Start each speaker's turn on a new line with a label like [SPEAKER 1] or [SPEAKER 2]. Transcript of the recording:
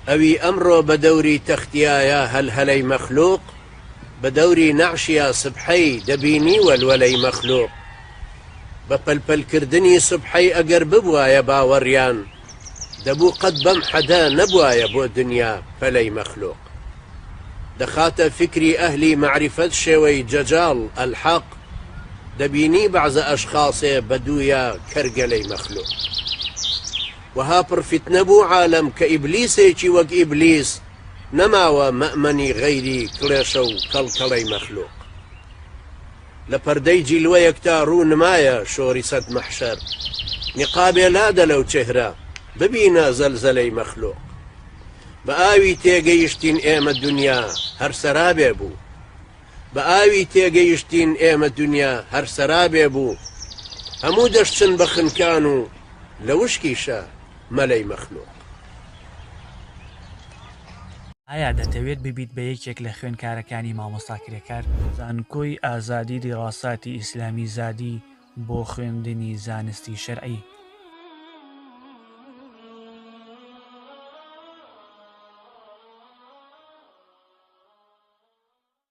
[SPEAKER 1] ئەوی ئەمڕۆ بە دەوری تەختیایە هەلهەلەی مەخلوق، بە دەوری نەعشیا سبحەی دەبینی وەلوەلەی مەخلوق. بە پەل پەل کردنی سبحەی ئەگەر ببوایە باوەڕیان، دەبوو قەت بەم حەدە نەبوایە بۆ دنیا پەلەی مەخلوق. دەخاتە فیکری ئەهلی مەعریفەت شێوەی جەجاڵ ئەلحەق، دەبینی بەعزە ئەشخاسێ بە دوویا کەرگەلەی مەخلوق. وەها پڕ فیتنە بوو عالەم کە ئیبلیسێکی وەک ئیبلیس نەماوە مەئمەنی غەیری کڵێشە و کەڵکەڵەی مەخلوق. لە پەردەی جیلوەیەکتا ڕوو نمایە شۆری سەت مەحشەر نیقابێ لادە لەو چێهرە ببینە زەلزەلەی مەخلوق. بە ئاوی تێگەیشتین ئێمە دونیا هەر سەرابێ بوو. بە ئاوی تێگەیشتین ئێمە دونیا هەر سەرابێ بوو. هەموو دەشچن بە خنکان و لە وشکیشە مەلەی مەخلوق.
[SPEAKER 2] ئایا دەتەوێت ببیت بە یەکێک لە خوێندکارەکانی مامۆستا کرێکار؟ زانکۆی ئازادی دیراساتی ئیسلامی زادی بۆ خوێندنی زانستی شەرعی.